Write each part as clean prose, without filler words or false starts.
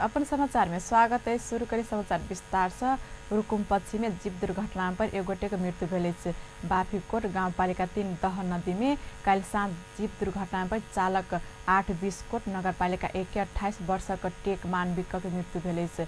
अपन समाचार में स्वागत है। शुरू करी समाचार विस्तार से। रुकुम पश्चिम में जीप दुर्घटना पर एक गोटे के मृत्यु भेल अछि। बाफीकोट गाउँपालिका 3 दह नदी में काल्हि साँझ जीप दुर्घटना पर चालक 8 बिस्कोट नगरपालिका 1 28 वर्षक टेक मानविक के मृत्यु भेल अछि।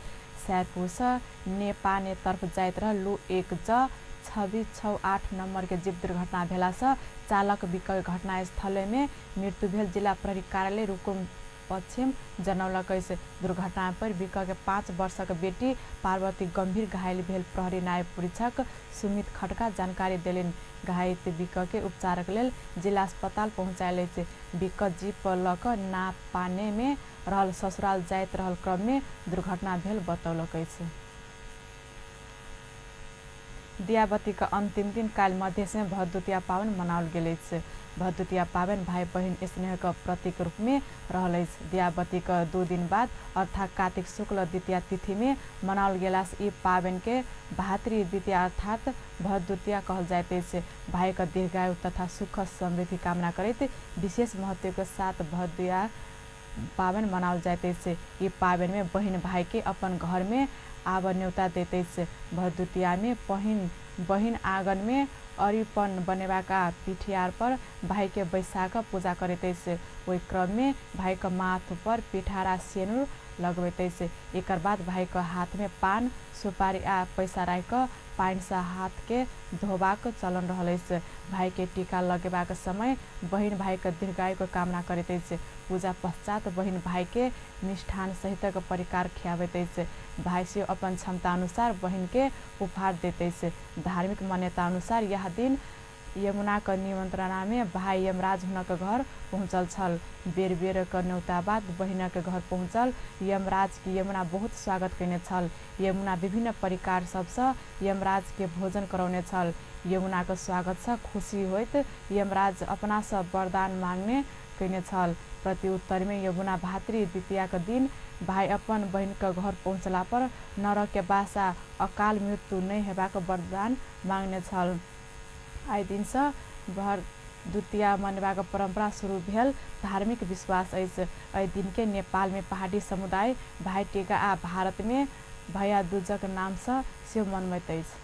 सैरपुर से नेपाने तर्फ जाइत रह लू 1 ज 2668 नंबर के जीप दुर्घटना भेला से चालक विक घटनास्थल में मृत्यु भेल जिला प्रहरी कार्यालय रुकुम पश्चिम जनौलक अछि। दुर्घटना पर विक के 5 वर्षक बेटी पार्वती गंभीर घायल भेल प्रहरी नायब परीक्षक सुमित खड़का जानकारी देलनि। घायल विक के उपचारक लेल जिला अस्पताल पहुँचायल अछि। विक जीप लऽ कऽ नापाने में रहल ससुराल जाइत रहल क्रम में दुर्घटना भेल बतौलक अछि। दियाबती का अंतिम दिन काल्हि मधेश में भरदुतिया पावन मनाओल गेल अछि। भरदुतिया पावन भाई बहिन स्नेह का प्रतीक रूप में रहल अछि। दियाबती का 2 दिन बाद अर्थात कार्तिक शुक्ल द्वितीया तिथि में मनाओल गेला से ई पावन के भातृ द्वितीया अर्थात भरदुतिया कहल जाइत अछि। भाई का दीर्घायु तथा सुख समृद्धि कामना करैत विशेष महत्व के साथ भरदुतिया पावन मनाओल जाइत अछि। ई पावन में बहिन भाई के अपन घर में आब न्योता दैत अछि। भरदुतिया में बहिन आंगन में अरिपन बनेबाक पिठियार पर भाई के बैसा कऽ पूजा करैत अछि। ओहि क्रम में भाई के माथ पर पिठारा सेनुर लगबैत अछि। एकर बाद भाई के हाथ में पान सुपारी आ पैसा राखि कऽ पानि से हाथ के धोबाक चलन रहल अछि। भाई के टीका लगेबाक समय बहिन भाई के दीर्घायु के कामना करैत अछि। पूजा पश्चात बहिन भाई के मिष्ठान सहितक परिकार खियाबैत अछि। भाई से अपन क्षमता अनुसार बहिन के उपहार दैत अछि। धार्मिक मान्यता अनुसार यह दिन यमुना के निमंत्रणा में भाई यमराज हुनक घर पहुँचल छल। बेर बेर के न्योता बाद बहिनक घर पहुँचल यमराज के यमुना बहुत स्वागत कयने छल। यमुना विभिन्न परिकार सबसँ यमराज के भोजन करौने छल। यमुना के स्वागत से खुशी होइत यमराज अपना से वरदान मांगने कयने छल। प्रत्युत्तर में यमुना भातृ द्वितीया के दिन भाई अपन बहिन के घर पहुँचला पर नरक के बासा अकाल मृत्यु नहीं हेबाक वरदान मांगने छल। आइ दिन से भरदुतिया मनेबाक परंपरा शुरू भेल धार्मिक विश्वास अछि। एहि दिन के नेपाल में पहाड़ी समुदाय भाई टीका आ भारत में भैया दूजक नाम से सेहो मनबैत अछि।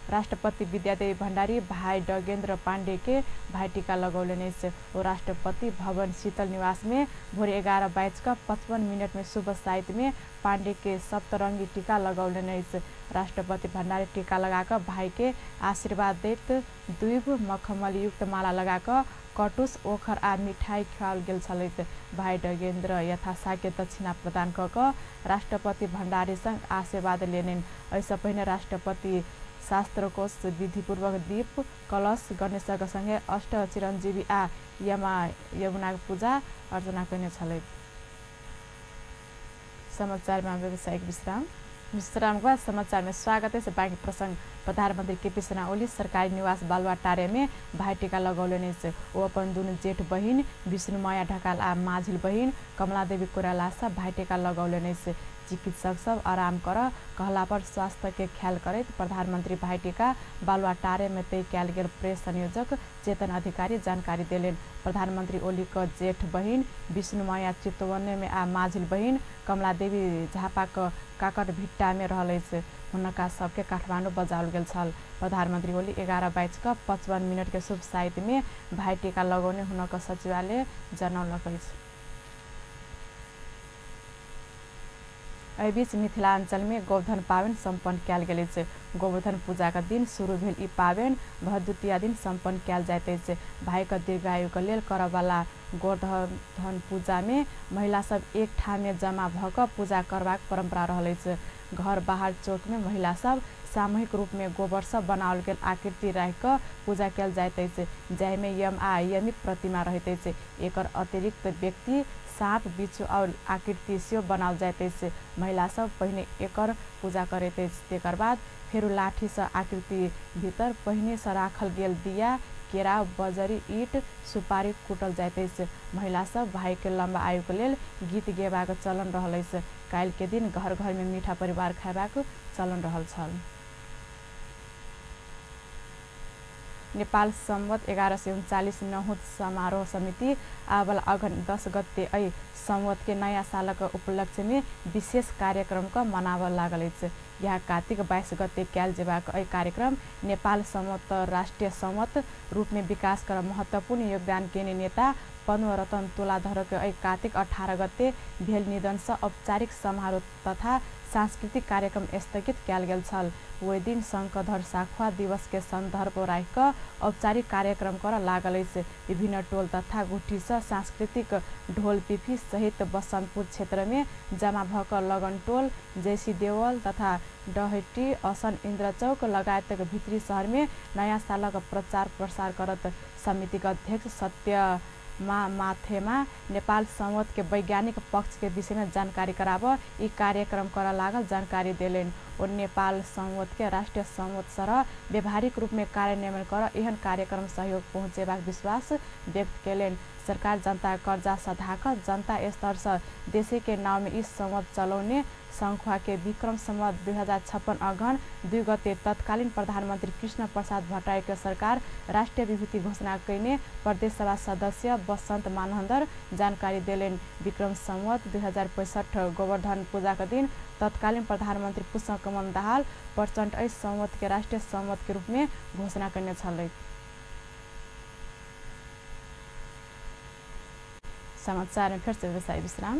राष्ट्रपति विद्यादेवी भण्डारी भाई डगेन्द्र पाण्डे के भाई टीका लगौलनि अछि। ओ राष्ट्रपति भवन शीतल निवास में भोर 11:55 में शुभ साइत में पाण्डे के सप्तरंगी टीका लगौलनि अछि। राष्ट्रपति भण्डारी टीका लगाकऽ भाई के आशीर्वाद दैत दुइब मखमल युक्त माला लगाकऽ कटुस ओखर आ मिठाई खुआओल गेल छलैत। भाई डगेन्द्र यथासाध्य दक्षिणा प्रदान कऽ कऽ राष्ट्रपति भण्डारी संग आशीर्वाद लेलनि। एहिसँ पहिने राष्ट्रपति शास्त्रकोश विधिपूर्वक दीप कलश गणेशक संगे अष्ट चिरञ्जीवी आ यमुनाक पूजा अर्चना कयने छलथि। समाचार में व्यावसायिक विश्राम के बाद समाचार में स्वागत है। बाँकी प्रसंग। प्रधानमंत्री केपी शर्मा ओली सरकारी निवास बालुवाटारे में भाई टीका लगौलनि अछि। ओ अपन दुनू जेठ बहिन विष्णुमाया ढकाल आ माझिल बहिन कमलादेवी कोइरालासँ भाई टीका लगौलनि अछि। चिकित्सक सब आराम कर कहला पर स्वास्थ्य के ख्याल करैत प्रधानमंत्री भाई टीका बालुवाटारे में तय कयल गेल प्रेस संयोजक चेतन अधिकारी जानकारी देलनि। प्रधानमंत्री ओली के जेठ बहिन विष्णुमाया चितवने में आ माझिल बहिन कमलादेवी झापाक काकटभिट्टा में रहल अछि। हुनका सबके काठमाडौँ बजाओल गेल छल। प्रधानमंत्री ओली 11:55 के शुभ साइत में भाई टीका लगौने हुनक सचिवालय जनौलक अछि। एहिबीच मिथिलांचल में गोवर्धन पावन सम्पन्न कयल गेल अछि। गोवर्धन पूजा के दिन शुरू भेल ई पावन भरदुतिया दिन सम्पन्न कयल जाइत अछि। भाई के दीर्घायु के लेल करऽवला गोवर्धन पूजा में महिला सब एक ठाम में जमा भऽ कऽ पूजा करबाक परंपरा रहल अछि। घर बाहर चौक में महिला सब सामूहिक रूप में गोबर से बनाओल गेल आकृति राखि कऽ पूजा कयल जाइत अछि, जाहिमे यम आ यमिक प्रतिमा रहैत अछि। एकर अतिरिक्त व्यक्ति साँप बिच्छू और आकृति सेहो बनाओल जाइत अछि। महिला सब पहिने एकर पूजा करैत अछि, तेकर बाद फेर लाठी से आकृति भीतर पहिने से राखल गेल दिया केराव बजरी ईट सुपारी कुटल जाइत अछि। महिला सब भाई के लम्बा आयु के लेल गीत गेबाक चलन रहल अछि। काल्हि के दिन घर घर में मीठा परिवार खायबाक चलन रहल छल। नेपाल संवत 1139 नहुत समारोह समिति आबल अघन 10 गते ऐ संवत के नयाँ सालक उपलक्ष्य में विशेष कार्यक्रम क मनावल लागल अछि। यहाँ कार्तिक 22 गते कयल जेबाक एहि कार्यक्रम नेपाल संवत राष्ट्रिय संवत रूप में विकास कर महत्वपूर्ण योगदान केने नेता पद्मरतन तुलाधरक एहि कार्तिक 18 गते भेल निधन से औपचारिक समारोह तथा सांस्कृतिक कार्यक्रम स्थगित कयल गेल छल। ओहि दिन शङ्कधर साखुवा दिवस के सन्दर्भ राखि कऽ औपचारिक कार्यक्रम कर लागल अछि। विभिन्न टोल तथा गुठी से सांस्कृतिक ढोल पिपी सहित बसन्तपुर क्षेत्र में जमा भऽ कऽ लगन टोल, जैसी देवल तथा डहटी असन इन्द्रचौक लगायतक भित्री शहर में नयाँ सालक प्रचार प्रसार करत समितिक अध्यक्ष सत्य मा माथेमा नेपाल संवत के वैज्ञानिक पक्ष के विषय में जानकारी कराब ई कार्यक्रम कर लागल जानकारी देलनि। ओ नेपाल संवत के राष्ट्रिय संवत सरह व्यवहारिक रूप में कार्यान्वयन कर एहन कार्यक्रम सहयोग पहुँचेबाक विश्वास व्यक्त केलनि। सरकार जनता कर्जा सधा कऽ जनता स्तर से देशे के नाव में इस संवत चलौने संखुआ के विक्रम संवत 2056 अगहन 2 गते तत्कालीन प्रधानमन्त्री कृष्ण प्रसाद भट्टराई के सरकार राष्ट्रिय विभूति घोषणा कयने प्रदेशसभा सदस्य बसन्त मानहन्दर जानकारी देलनि। विक्रम संवत 2065 गोवर्धन पूजा के दिन तत्कालीन प्रधानमन्त्री पुष्पकमल दाहाल प्रचण्ड एहि संवत के राष्ट्रिय संवत के रूप में घोषणा कयने छलथि। समाचार में फिर से व्यवसाय विश्राम।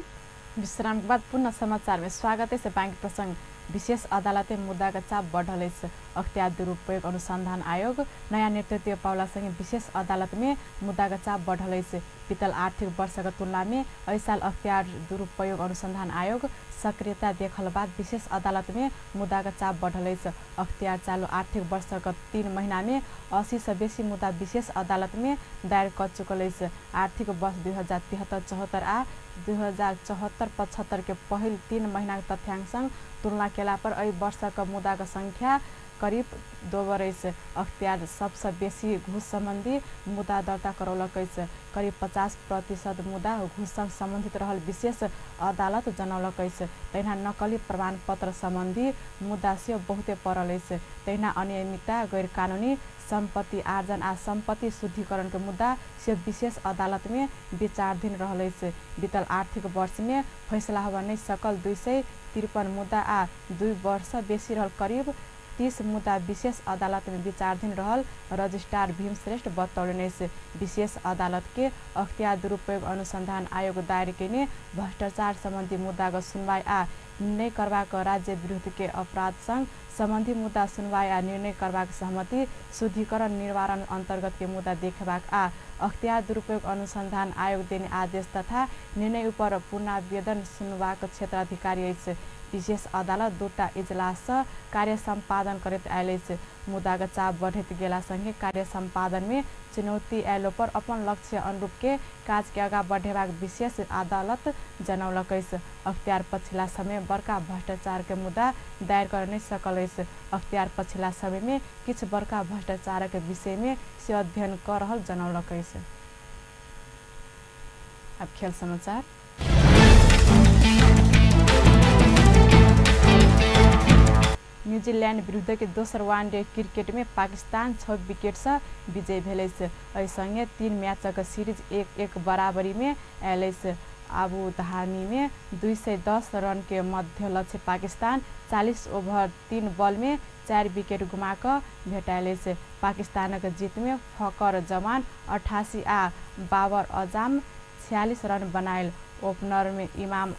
विश्राम के बाद पुनः समाचार में स्वागत है। बैंक प्रसंग विशेष अदालत मुद्दा का चाप बढ़ल अछि। अख्तियार दुरुपयोग अनुसंधान आयोग नयाँ नेतृत्व पाउलासँगै विशेष अदालत में मुद्दा का चाप बढ़ल अछि। बीतल आर्थिक वर्ष के तुलना में एहि साल अख्तियार दुरुपयोग अनुसंधान आयोग सक्रियता देखल बाद विशेष अदालत में मुद्दा का चाप बढ़ल अछि। अख्तियार चालू आर्थिक वर्ष के 3 महीना में 80 से बेसी मुद्दा विशेष अदालत में दायर कर चुकल अछि। आर्थिक वर्ष 2073-74 आ 2074-75 के पहिल 3 महीना के तथ्यांक संग तुलना केला पर एहि वर्ष के मुद्दा के संख्या करीब दोबर अछि। अख्तियार सबसे बेसी घूस संबंधी मुद्दा दर्ता करौलक अछि। करीब 50% मुद्दा घूस संग संबंधित रहल विशेष अदालत जनौलक अछि। तहिना नकली प्रमाणपत्र संबंधी मुद्दा सेहो बहुते पड़ल अछि। तहिना अनियमितता, गैरकानूनी सम्पत्ति आर्जन आ सम्पत्ति शुद्धिकरण के मुद्दा सेहो विशेष अदालत में विचाराधीन रहल अछि। बीतल आर्थिक वर्ष में फैसला होबय नहि सकल 253 मुद्दा आ 2 वर्ष बेसी रहल करीब 30 मुद्दा विशेष अदालत में विचाराधीन रहल रजिस्ट्रार भीमश्रेष्ठ बतौलनि अछि। विशेष अदालत के अख्तियार दुरुपयोग अनुसंधान आयोग दायर कयने भ्रष्टाचार संबंधी मुद्दा के सुनवाई आ निर्णय करबाक राज्य विरुद्ध के अपराध संग संबंधी मुद्दा सुनवाई आ निर्णय करबाक सहमति शुद्धिकरण निवारण अंतर्गत के मुद्दा देखेबाक आ अख्तियार दुरुपयोग अनुसंधान आयोग देने आदेश तथा निर्णय उपर पुनरावेदन सुनबाक क्षेत्राधिकारी अछि। विशेष अदालत 2टा इजलास सँ कार्य सम्पादन करैत आयल अछि। मुद्दा के चाप बढ़ैत गेला संगे कार्य सम्पादन में चुनौती आयलो पर अपन लक्ष्य अनुरूप के काज के आगा बढ़ेबाक विशेष अदालत जनौलक अछि। अख्तियार पछिला समय बड़का भ्रष्टाचार के मुद्दा दायर कर नहि सकल अछि। अख्तियार पछिला समय में किछु बड़का भ्रष्टाचार के विषय में से अध्ययन कर रहल जनौलक अछि। अब खेल समाचार। न्यूजीलैंड विरुद्ध के दोसर वनडे क्रिकेट में पाकिस्तान 6 विकेट से विजयी भेल अछि। एहि संगे 3 मैचक सीरीज 1-1 बराबरी में आयल अछि। आबू धाबी में 210 रन के मध्य लक्ष्य पाकिस्तान 40 ओभर 3 बॉल में 4 विकेट गुमा कऽ भेटायल अछि। पाकिस्तानक जीत में फकर जमान 88 आ बाबर अजाम 46 रन बनायल। ओपनर में इमाम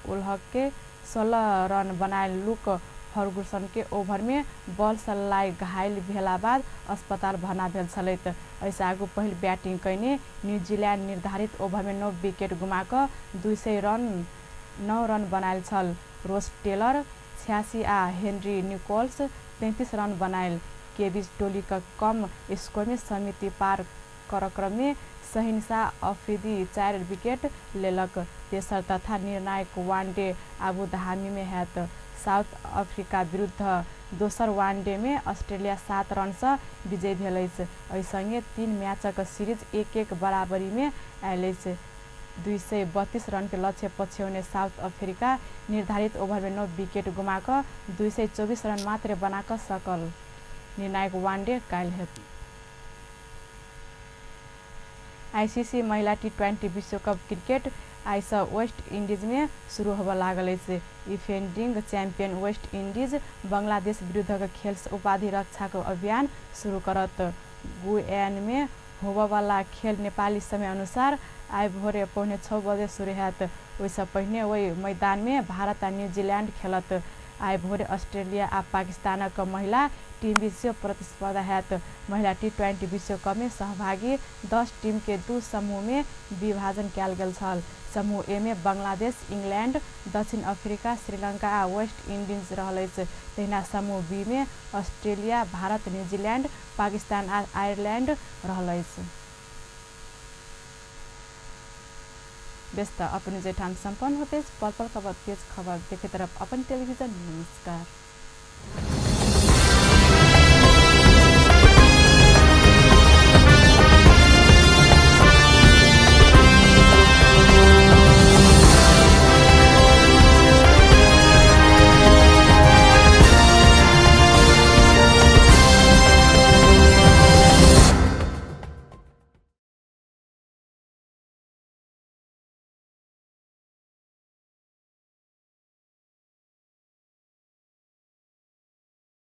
उल हक के 16 रन बनायल। लुक फर्गुसन के ओभर में बॉल सल्लाई घायल भेला बाद अस्पताल भर्ना भेल छलथि। एहिसँ आगू पहिल बैटिंग कयने न्यूजीलैंड निर्धारित ओभर में 9 विकेट गुमा कऽ 209 रन बनायल छल। रोस टेलर 86 आ हेनरी निकोल्स 33 रन बनायल। के बीच टोली का कम स्कोर में समिति पार कर क्रम में शहिनशाह अफरीदी 4 विकेट लेलक। तेसर तथा निर्णायक वनडे आबू धाबी में हैत। साउथ अफ्रीका विरुद्ध दोसर वनडे में ऑस्ट्रेलिया 7 रन से विजयी भेल अछि। एहि संगे 3 मैचक सीरीज 1-1 बराबरी में आयल अछि। 232 रन के लक्ष्य पछ्याउने साउथ अफ्रीका निर्धारित ओभर में 9 विकेट गुमा कऽ 224 रन मात्र बना कऽ सकल। निर्णायक वनडे काल्हि हेत। आईसीसी महिला टी20 विश्व कप क्रिकेट आइसँ वेस्ट इंडीजमे शुरू होबय लागल अछि। Defending champion West Indies Bangladesh विरुद्धक खेलसँ उपाधि रक्षाक अभियान शुरू करत। गुयानमे होबयवला खेल नेपाली समय अनुसार आइ भोरे 5:45 बजे शुरू हैत। ओहिसँ पहिने ओहि मैदानमे भारत आ न्यूजीलैंड खेलत। आइ भोरे ऑस्ट्रेलिया आ पाकिस्तानक महिला टीम बीच सेहो प्रतिस्पर्धा हैत। महिला टी20 विश्व कपमे सहभागी 10 टीम के 2 समूहमे विभाजन कयल गेल छल। समूह ए में बांग्लादेश, इंग्लैंड, दक्षिण अफ्रीका, श्रीलंका आ वेस्ट इंडीज रहल अछि। तहिना समूह बी में ऑस्ट्रेलिया, भारत, न्यूजीलैंड, पाकिस्तान आ आयरलैंड रहल अछि। व्यस्त अपने जेठाम सम्पन्न होते पल पल खबर तेज खबर देखे तरफ अपन टेलीविजन। नमस्कार।